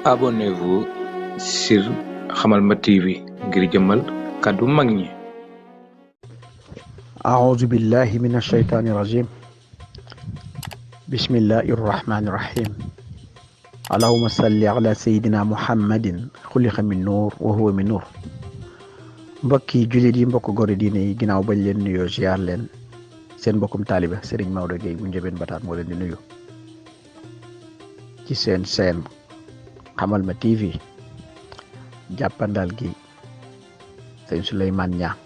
Abonnez-vous sur Hamalma TV ngir jëmmal kàddu mag ñi. أعوذ بالله من الشيطان الرجيم بسم الله الرحمن الرحيم اللهم صل على سيدنا محمد خلق من نور وهو من نور mbokki jullit yi mbokk góor diine yi ginnaaw bañ leen nuyoo ziar leen seen mbokkum taalibe Serigne Maodo Gueye bu Ndiébène Bataar moo leen di nuyu ci seen Hamalma TV jàppandal gi sëñ Souleymane Niang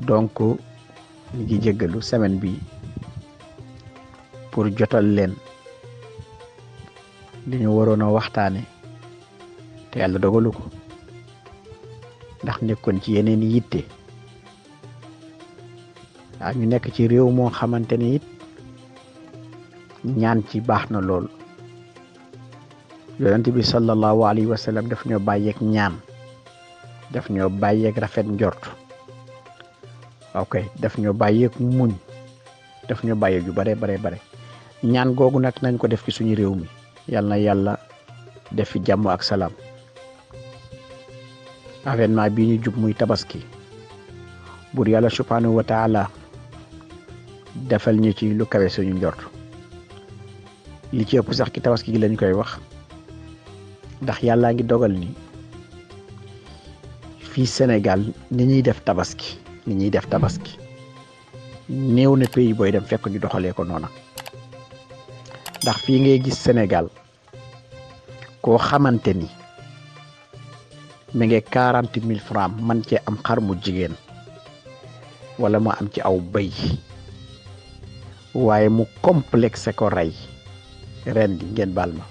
donc ñu ngi jéggalu semaine bi pour jotal leen li ñu waroon a waxtaane te yàlla dogalu ko ndax nekkoon ci yeneen yitte ñu nekk ci réew moo xamante ni it ñaan ci baax na lool yonent bi sallallahu alayhi wa sallam daf ñoo bàyyeeg ñaan daf ñoo bàyyeeg rafet njort ok daf ñoo bàyyeeg muñ daf ñoo bàyyeeg yu bare ñaan googu nag nañ ko def ci suñu réew mi yal na yàlla def fi jàmm ak salaam avènement bii ñu jub muy tabaski bur yàlla subhanahu wa taala defal ñu ci lu kawe suñu njort li ci ëpp sax ci tabaski gi lañ koy wax ndax yàllaa ngi dogal ni fii Sénégal ni ñuy def tabaski néew na pays booy dem fekk ñu doxalee ko noona ndax fii ngay gis Sénégal koo xamante ni mi ngi 40 000 francs man cee am xar mu jigéen wala mu am ci aw bëy waaye mu complexe ko rey ren di ngeen baal ma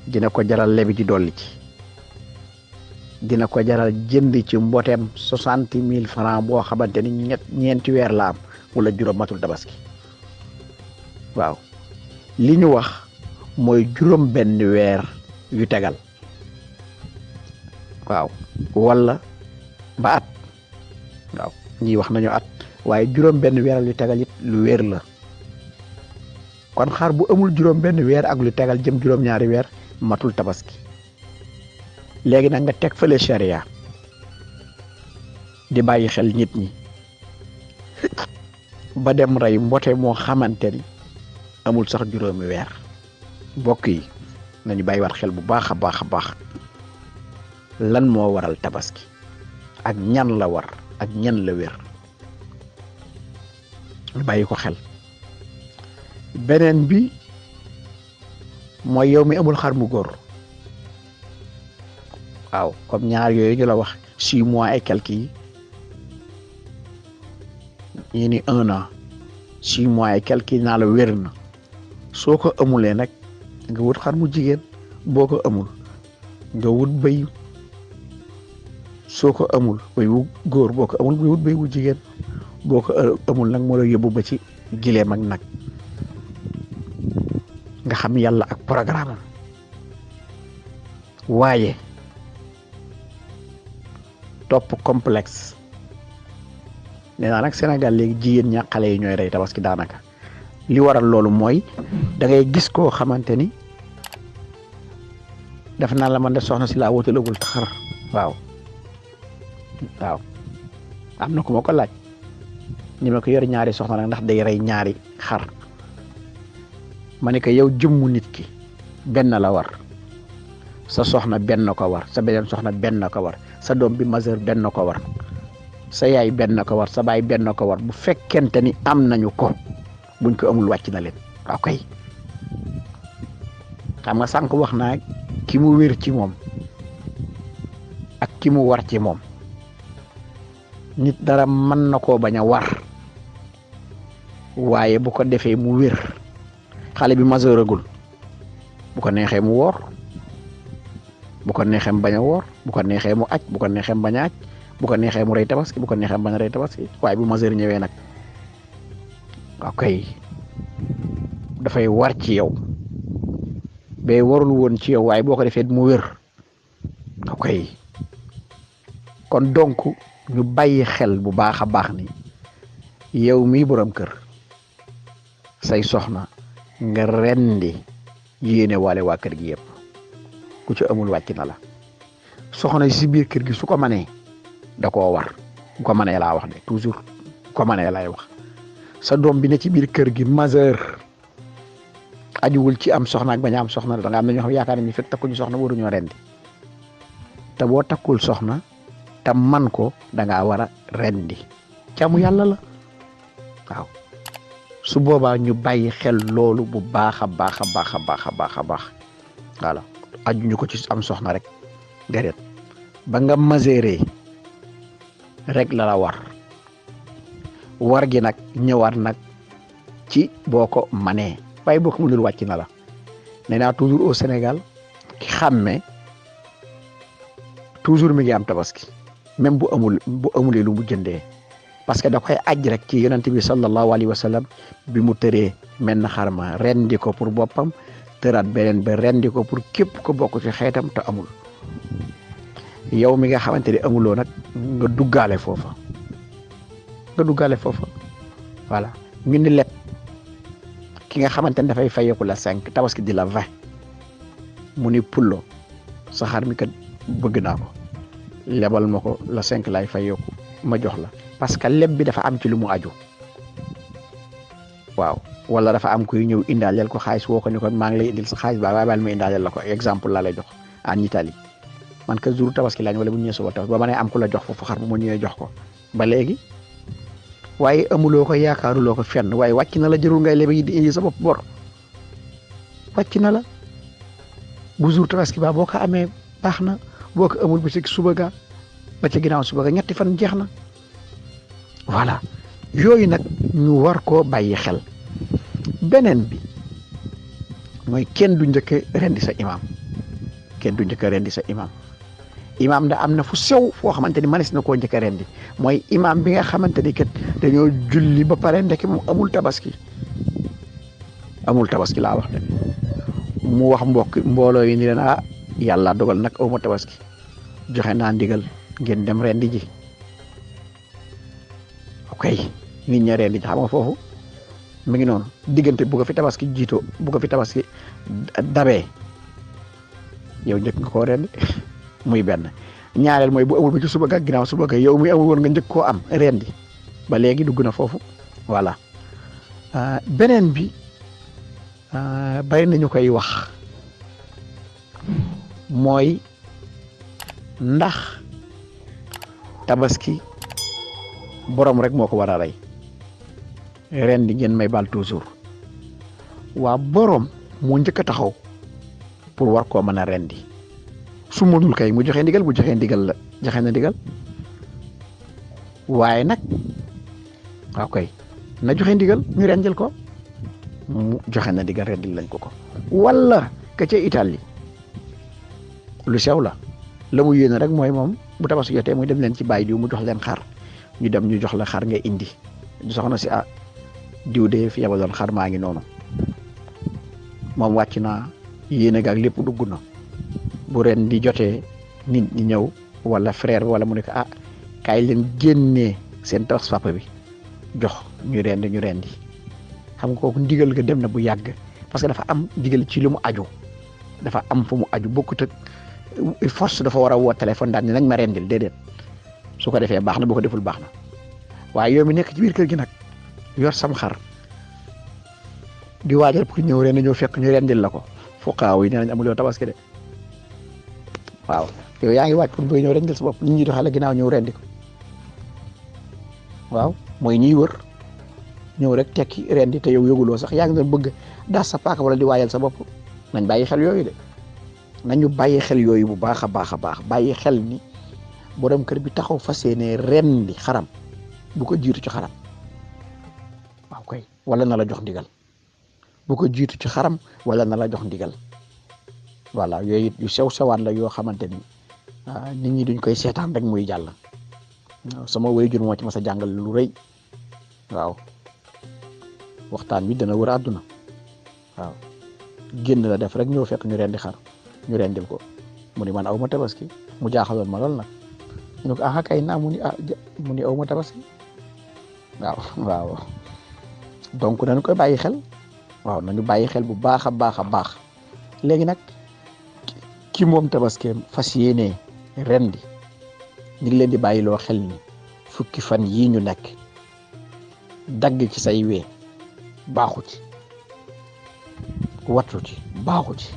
dina ko jaral lebi ci dolli ci dina ko jaral jënd ci mboteem 60 000 francs boo xamante ni ñeenti weer la am wala juróom matul tabaski waaw li ñu wax mooy juróom benn weer yu tegal waaw wala ba at waaw ñii wax nañu at waaye juróom benn weer yu tegal it lu wér la kon xar bu amul juróom benn weer ak lu tegal jëm juróom ñaari weer matul tabaski léegi nag nga teg fële charia di bàyyi xel nit ñi ba dem rey mbote moo xamante ni amul sax juróomi weer mbokk yi nañu bàyyi waat xel bu baax a baax lan moo waral tabaski ak ñan la war ak ñan la wér ñu bàyyi ko xel beneen bi mooy yow mi amul xar mu góor waaw comme ñaar yooyu ñu la wax 6 mois et quelques yi ni 1 an 6 mois et quelques naa la wér na soo ko amulee nag nga wut xar mu jigéen boo ko amul nga wut bëy soo ko amul bëy wu góor boo ko amul nga wut bëy wu jigéen boo ko amul nag moo la yóbbu ba ci gileem ak nag nga xam yàlla ak programme waaye topp complexe nee naa nag Sénégal léegi jigéen ña xale yi ñooy rey tabaski daanaka li waral loolu mooy da ngay gis koo xamante ni def naa la man de soxna si laa wutalagul xar waaw am na ku ma ko laaj ni ma ko yor ñaari soxna nag ndax day rey ñaari xar ma ne ko yow jëmmu nit ki benn la war sa soxna benn ko war sa beneen soxna benn ko war sa doom bi majeur benn ko war sa yaay benn ko war sa baay benn ko war bu fekkente ni am nañu ko buñ ko amul wàcc na leen waaw kay xam nga sànq wax naa ki mu wér ci moom ak ki mu war ci moom nit dara mën na koo bañ a war waaye bu ko defee mu wér xale bi majeuragul bu ko neexee mu woor bu ko neexee mu bañ a woor bu ko neexee mu aj bu ko neexee mu bañ a aj bu ko neexee mu rey tabaski bu ko neexee mu bañ a rey tabaski waaye bu majeur ñëwee nag ok dafay war ci yow ba warul woon ci yow waaye boo ko defee mu wér ok kon donc ñu bàyyi xel bu baax a baax ni yow mii borom kër say soxna nga rendi yéene waale waa kër gi yëpp ku ci amul wàcc na la soxna si biir kër gi su ko manee da koo war bu ko manee laa wax de toujours bu ko manee lay wax sa doom bi ne ci biir kër gi majeur ajuwul ci am soxna ak bañ a am soxna da nga am na ñoo xam yaakaar nañu fekk takkuñu soxna waruñoo rendi te boo takkul soxna te man ko da ngaa war a rendi jaamu yàlla la waaw su boobaa ñu bàyyi xel loolu bu baax a baax a baax a baax a baax a baax voilà ajuñu ko ci am soxna rek déedéet ba nga majeure rek la war gi nag ñëwaat nag ci boo ko manee waaye boo ko mënul wàcc na la nee naa toujours au Sénégal ki xàmme toujours mi ngi am tabaski même bu amulee lu mu jëndee parce que da koy aj rek ci yonent bi sallallahu alayhi wa sallam bi mu tëree menn xarma rendi ko pour boppam tëraat beneen ba rendi ko pour képp ko bokk ci xeetam te amul yow mi nga xamante ne amuloo nag nga duggaale foofa voilà ñu ni lépp ki nga xamante ne dafay fayeeku la 5 tabaski di la 20 mu ni pullo sa xar mi kat bëgg naa ko lebal ma ko la 5 lay fayeeku ma jox la parce que leb bi dafa am ci lu mu aju waaw wala dafa am kuy ñëw indaaleel ko xaalis woo ko ni ko maa ngi lay indil sa xaalis waaye baal ma indaaleel la ko exemple laa lay jox en Italie man ka jour tabaski lañ wala bu ñëwee suba tabaski ba ma ne am ku la jox foofu xar bu ma ñëwee jox ko ba léegi waaye amuloo ko yaakaaruloo ko fenn waaye wàcc na la jërul ngay lebe yi di indi sa bopp bor wàcc na la bu jour tabaski ba boo ko amee baax na boo ko amul ba ci suba ga ba ci ginnaaw suba ga ñetti fan jeex na voilà yooyu nag ñu war koo bàyyi xel beneen bi mooy kenn du njëkk rendi sa imam imam da am na fu sew foo xamante ni manis na koo njëkk a rendi mooy imam bi nga xamante ni kat dañoo julli ba pare ndeke mu amul tabaski laa wax de mu wax mbooloo yi ni leen yàlla dogal nag awma tabaski joxe naa ndigal ngeen dem rendi ji ok nit ña rendi ji xam nga foofu mi ngi noonu diggante bu ko fi tabaski jiitoo bu ko fi tabaski dabee yow njëkk nga koo rendi muy benn ñaareel mooy bu amul ba ci suba ga ginnaaw suba ga yow muy amul woon nga njëkk koo am rendi ba léegi dugg na foofu voilà beneen bi bari nañu koy wax mooy ndax tabaski borom rek moo ko war a rey rendi ngeen may baal toujours waa borom moo njëkk a taxaw pour war koo mën a rendi su mënul kay mu joxe ndigal bu joxe ndigal la joxe na ndigal waaye nag waaw kay na joxe ndigal ñu rendil ko mu joxe na ndigal rendil lañ ko wala ka ca Italie lu sew la mu yéene rek mooy moom bu tabaski jotee muy dem leen ci bàyyi diw mu jox leen xar ñu dem ñu jox la xar nga indi soxna si diw de fi yabaloon xar maa ngi noonu moom wàcc naa yéene gaag lépp dugg na bu ren di jotee nit ñi ñëw wala frère bi wala mu ne ko kaay leen génnee seen tabaski papa bi jox ñu rendi xam nga kooku ndigal nga dem na bu yàgg parce que dafa am ndigal ci lu mu aju dafa am fu mu aju bokkut ak force dafa war a woo téléphone daal ni nañ ma rendil déedéet su ko defee baax na bu ko deful baax na waaye yow mi nekk ci biir kër gi nag yor sam xar di waajal pour ñëw ren ñëw fekk ñu rendil la ko fuqaaw yi nee nañ amuloo tabaski de waaw yow yaa ngi waaj pour bëgg ñëw rendil sa bopp nit ñi doxale ginnaaw ñëw rendi ko waaw mooy ñiy wër ñëw rek tekki rendi te yow yëguloo sax yaa ngi doon bëgg daas sa paaka wala di waajal sa bopp nañ bàyyi xel yooyu de nañu bàyyi xel yooyu bu baax a baax a baax bàyyi xel ni borom kër bi taxaw fas yéene rendi xaram bu ko jiitu ci xaram waaw koy wala na la jox ndigal bu ko jiitu ci xaram wala na la jox ndigal voilà yooyu yu sew sewaan la yoo xamante ni nit ñi duñ koy seetaan rek muy jàll waaw sama waajur moo ci mas a jàngal lu rëy waaw waxtaan bi dana wër àdduna waaw génn la def rek ñëw fekk ñu rendi xar ñu rendil ko mu ni man aw ma tabaski mu jaaxaloon ma lool nag ñu ko kay naa mu ni aw ma tabaski waaw donc dañ koy bàyyi xel waaw nañu bàyyi xel bu baax a baax a baax léegi nag ki moom tabaskeem fas yéenee rendi ñu ngi leen di bàyyiloo xel ni fukki fan yii ñu nekk dagg ci say wee baaxu ci wattu ci baaxu ci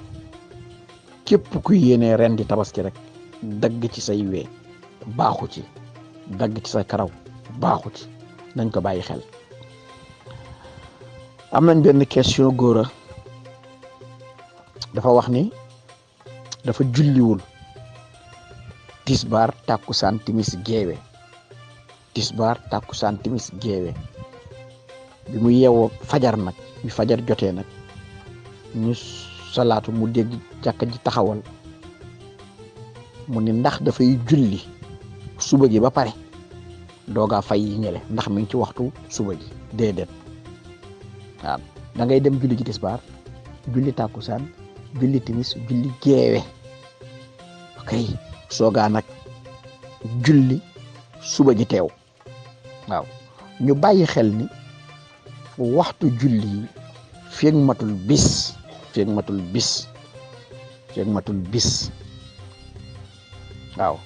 képp ku yéenee rendi tabaski rek dagg ci say wee baaxu ci dagg ci sa karaw baaxu ci nañ ko bàyyi xel. am nañ benn question góora dafa wax ni dafa julliwul tisbaar tàkkusaan timis geewe tisbaar tàkkusaan timis geewe bi mu yeewoo fajar nag bi fajar jotee nag ñu salaatu mu dégg jàkka ji taxawal mu ni ndax dafay julli suba gi ba pare doogaa fay yi ñële ndax mi ngi ci waxtu suba gi déedéet waaw da ngay dem julli ji tisbaar julli tàkkusaan julli timis julli geewe ok soogaa nag julli suba gi teew waaw ñu bàyyi xel ni waxtu julli yi feeg matul bis waaw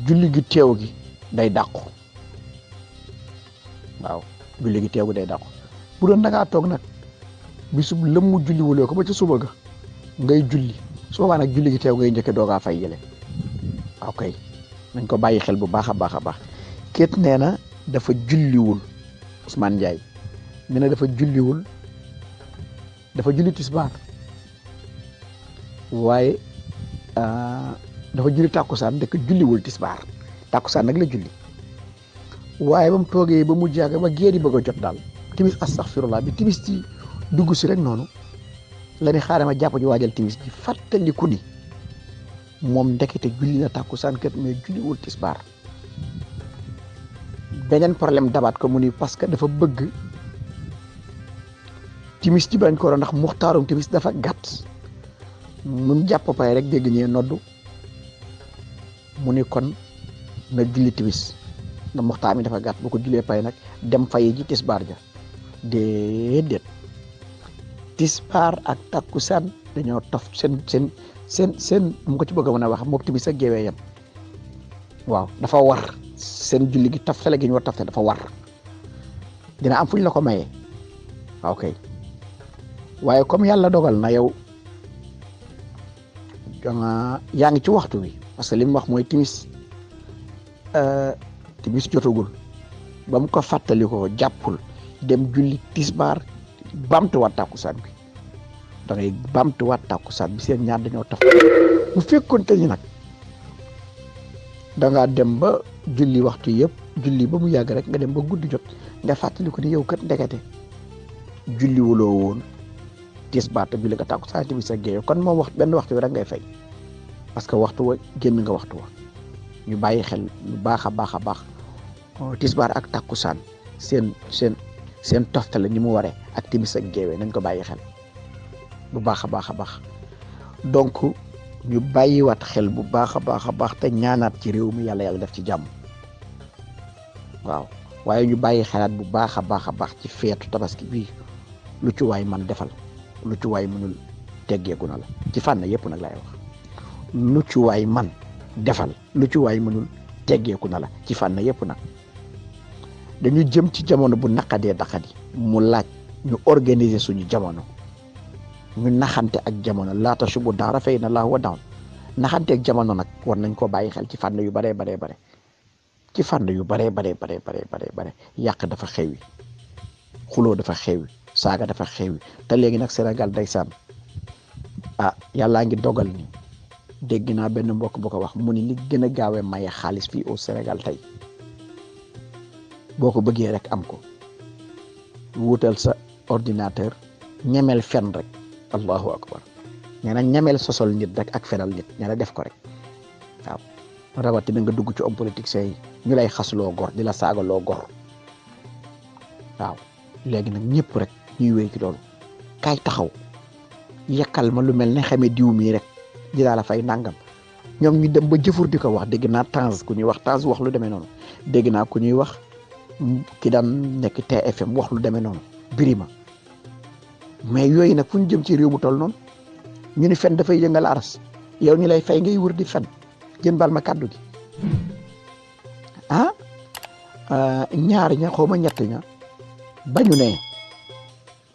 julli gi teew gi day dàqu waaw julli gi teew gi day dàqu bu doon da ngaa toog nag bisub lëmmu julli wulee ko ba ca suba ga ngay julli su boobaa nag julli gi teew ngay njëkke doogaa fay yële waaw kay nañ ko bàyyi xel bu baax a baax a baax kéet nee na dafa julliwul Ousmane Ndiaye nee na dafa julli tisbaar waaye dafa julli tàkkusaan dëkk julliwul tisbaar tàkkusaan nag la julli waaye ba mu toogee ba mu jàgg ba géeri bëgg a jot daal timis astaghfirullah bi timis ci dugg si rek noonu la ni xaaral ma jàpp ji waajal timis ji fàttaliku ni moom ndekete julli na tàkkusaan kat mais julliwul tisbaar beneen problème dabaat ko mu ni parce que dafa bëgg timis ci bañ ko ndax muxtaarum timis dafa gàtt mu jàpp pay rek dégg ñee noddu mu ni kon na julli timis na muxtaar mi dafa gàtt bu ko jullee pay nag dem fayi ji tisbaar ja déedéet tisbaar ak takkusaan dañoo tof seen mu ko ci bëgg a mën a wax mook timis ak géewee yam waaw dafa war seen julli gi taftale gi ñu war taftale dafa war dina am fuñ la ko mayee waaw kay waaye comme yàlla dogal na yow yaa ngi ci waxtu wi parce que li mu wax mooy timis jotagul ba mu ko fàttali ko jàppul dem julli tisbaar bamtuwaat tàkkusaan bi da ngay bamtuwaat tàkkusaan bi seen ñaar dañoo taf bu fekkoonte ni nag da ngaa dem ba julli waxtu yëpp julli ba mu yàgg rek nga dem ba guddi jot nga fàttali ko ni yow kat ndekete julli wuloo woon tisbaar te julli nga tàkkusaan bi sa géeyo kon moom benn waxtu bi rek ngay fay parce que waxtu wa génn nga waxtu wa ñu bàyyi xel lu baax a baax a baax tisbaar ak tàkkusaan seen toftale ni mu waree ak timis ak géewe nañ ko bàyyi xel bu baax a baax a baax donc ñu bàyyiwaat xel bu baax a baax a baax te ñaanaat ci réew mi yàlla def ci jàmm waaw waaye ñu bàyyi xelaat bu baax a baax a baax ci feetu tabaski bii lu ci waay man defal lu ci waay mënul teggeeku na la ci fànn yëpp nag laay wax lu ci waay man defal lu ci waay mënul teggeeku na la ci fànn yëpp nag dañu jëm ci jamono bu naqadee daqadi mu laaj ñu organiser suñu jamono ñu naxante ak jamono laata subu daara fay na laa wa daaw naxante ak jamono nag war nañ koo bàyyi xel ci fànn yu bare ci fànn yu bare yàq dafa xewi xuloo dafa xewi saaga dafa xewi te léegi nag Sénégal ndeysaan yàllaa ngi dogal ni dégg naa benn mbokk bu ko wax mu ni li gën a gaawee maye xaalis fii au Sénégal tey boo ko bëggee rek am ko wuutal sa ordinateur ñemel fen rek allahu akbar nee na ñemel sosol nit rek ak fenal nit nee na def ko rek waaw rawatina nga dugg ci homme politicien yi ñu lay xasloo gor di la saagaloo gor waaw léegi nag ñëpp rek ñuy wéy ci loolu kaay taxaw yekkal ma lu mel ne xamee diw mii rek dinaa la fay nangam ñoom ñu dem ba jëfur di ko wax dégg naa Tange ku ñuy wax Tange wax lu demee noonu dégg naa ku ñuy wax ki daan nekk TFM wax lu demee noonu Birima mais yooyu nag fu ñu jëm ci réew mu toll noonu ñu ni fen dafay yëngal aras yow ñu lay fay ngay wër di fen jën bal ma kàddu gi ñaar ña xaw ma ñett ña bañu ne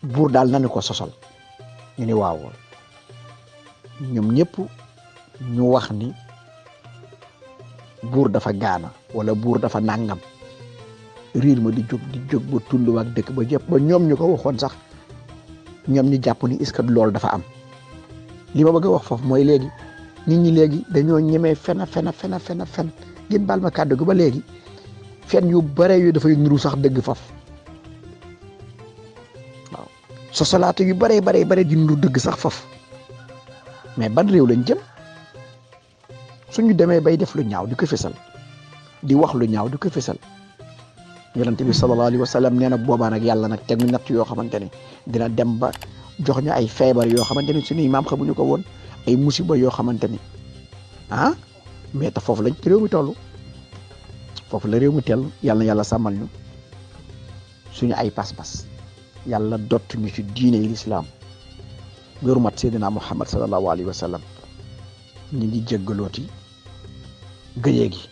buur daal nañu ko sosal ñu ni waaw ñoom ñëpp ñu wax ni buur dafa gaana wala buur dafa nàngam riir ma di jóg ba tund ak dëkk ba jëpp ba ñoom ñu ko waxoon sax ñoom ñu jàpp ni est-ce que loolu dafa am li ma bëgg a wax foofu mooy léegi nit ñi léegi dañoo ñemee fen ngeen baal ma kàddu gi ba léegi fen yu bare yu dafay nuru sax dëgg faf waaw sosalaate yu bare di nuru dëgg sax faf mais ban réew lañ jëm suñu demee bay def lu ñaaw di ko fesal di wax lu ñaaw di ko fesal yonent bi sallallahu alayhi wa sallam nee na boobaa nag yàlla nag teg ñu natt yoo xamante ne dina dem ba jox ñu ay feebar yoo xamante ne suñuy maam xamuñu ko woon ay musiba yoo xamante ni mais te foofu lañ réew mi toll foofu la réew mi tell yàlla na yàlla sàmmal ñu suñu ay pas-pas yàlla dott ñu ci diine yi lislaam wéru mat seydina muhammad sallallahu alayhi wa sallam ñu ngi jéggalooti gëyee gi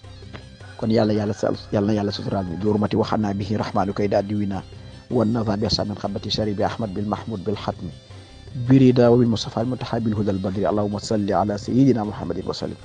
kon yàlla na yàlla suturaal ñu wéru mati waxanaa bihi rahmaanu koy daal di wina wan naza bi asamin xabati shari bi ahmad bil mahmud bil xatmi birida wa bil mustafa al mutaha bil hudal badri allahumma salli ala sayidina muhammadin wa sallim